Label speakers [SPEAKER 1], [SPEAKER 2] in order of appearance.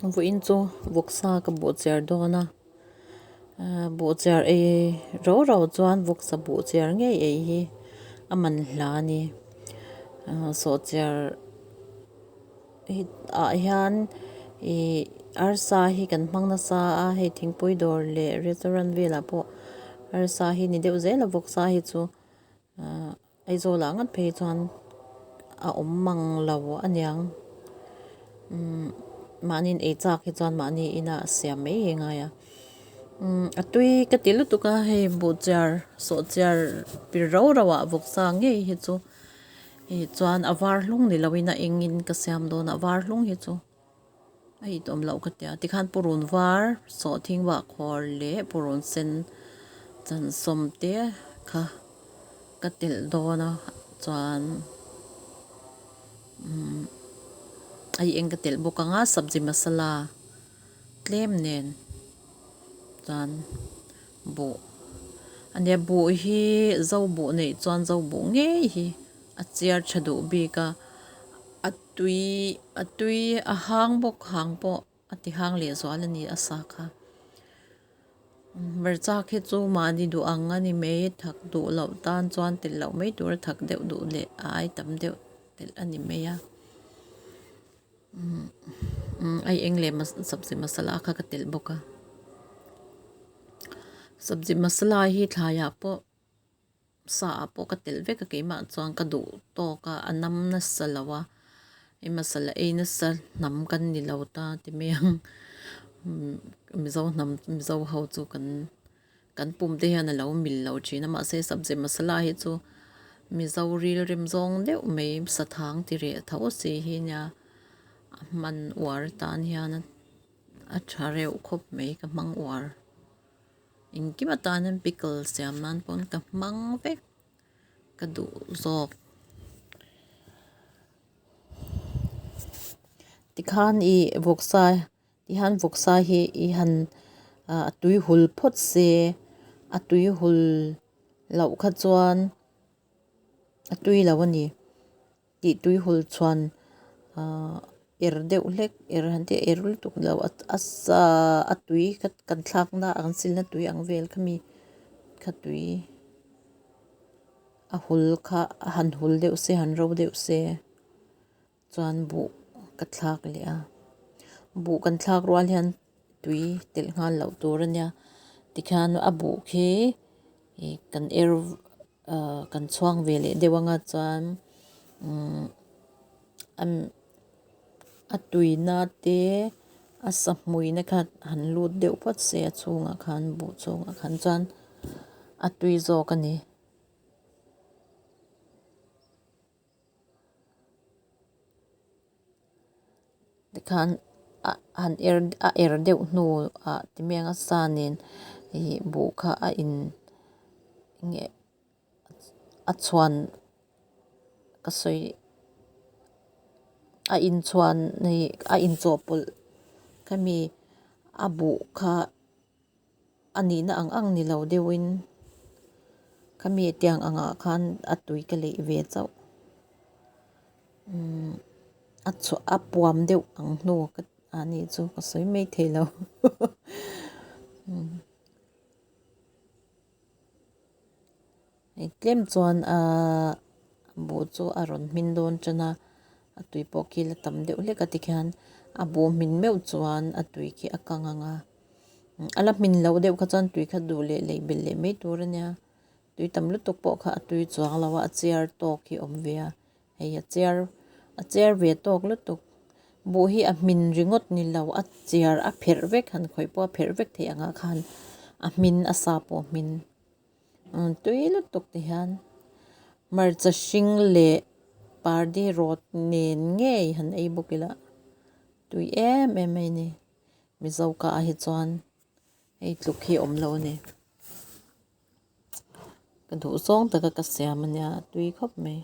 [SPEAKER 1] Vawiin chu vawksa ka buhchiar dawn a, buhchiar ei rau rau chuan vawksa buhchiar ngei ei hi a man hla a ni. Sawhchiar hi ah hian ih arsa hi kan hmang nasa a, hei thingpui dawr leh restaurant velah pawh arsa hi ni deuh zel a vawksa hi chu Aizawl ah ngat phei chuan a awm mang lo a niang umm mahni in ei chak hi chuan mahni inah siam mai hi a ngai a umm a tui ka ti lutuk a hei buhchiar sawhchiar pir rau rau ah vawksa ngei hi chu hei chuan a var hlung ni lo in a eng in ka siam dawn a a var hlung hi chu a itawm loh ka tia tikhan purun var sawhthing vahkhawr leh purun sen chansawm te kha ka telh dawn a chuan umm a eng ka telh bawk ang a sabji masala tlem nen chuan buh ania buh hi zo buh neih chuan zo buh ngei hi a chiar tha duh bik a. Tui a tui a hang bawk hang pawh a ti hang leh zual a ni a sa kha. Hmarcha khi chu mahni duh ang a ni mai thak duh loh tan chuan telh loh mai tur a thak deuh duh leh a ai tam deuh telh a ni mai a. Ai eng leh sabzi masala kha ka telh bawk a. Sabzi masala hi thlaiah pawh. Sa ah pawh ka telh vek a keimah chuan ka duh tawk a a nam nasa lo a hei masala ei nasa hnam kan ni lo ta ti mai ang mizo hnam mizo ho chu kan kan pum te hian a lo mil lo thin a mahse sabzi masala hi chu mizo ril rem zawng deuh mai sathang ti reh tho si hi nia a hman uar atan hian a tha reuh khawp mai ka hmang uar. Engkim atan hian pickle siam nan pawn ka hmang vek ka duh zawk. Tikhan ih vawksa tihian vawksa hi i han a tui hul phawt se a tui hul loh kha chuan a tui lo a ni. Tih tui hul chuan ahh er deuh hlek er han tih er lutuk lo a sa a tui kan thlak na an silna tui ang vel kha mi kha tui a hul kha a han hul deuh se han ro deuh se chuan buh ka thlak leh a buh kan thlak rual hian tui telh nghal loh tur a nia tikhian a buh khi ih kan er. Ahh kan chhuang ve leh deuh anga chuan umm a tuina te a sahmuina kha han lut deuh phawt se a chhungah khan buh chhungah khan chuan a tui zawk a ni. Tikhan a han er a er deuh hnu ah ti mai ang a sa nen ih buh kha a in nge a chhuan ka sawi a inchhuan ih a inchawhpawlh khami a buh kha. A nihna ang ang ni lo deuhin khami tiang angah khan a tui ka leih ve chauh umm a chhuah a puam deuh ang hnu ka a nih chu ka sawi mai thei lo umm hei tlem chuan ahh buh chu a rawn hmin dawn tan a a tui pawh khi la tam deuh hlek a tikhian a buh hmin meuh chuan a tui khi a kang ang a. A la hmin loh deuh kha chuan tui kha duh leh leh belh leh mai tur a nia tui tam lutuk pawh kha a tui chuang lo a a chiar tawk hi a awm ve a hei a chiar a chiar ve tawk lutuk buh hi a hmin ringawt ni lo a chiar a pherh vek han khawih pawh a pherh vek theih ang ah khan a hmin a sa pawh a hmin tui lutuk ti hian hmarcha hring leh pardi rawt nen ngei han ei bawk ila tui em em mai a ni. Mizo ka ah hi chuan hei tluk hi a awm lo a ni. Ka duh zawng taka ka siam a nia a tui khawp mai.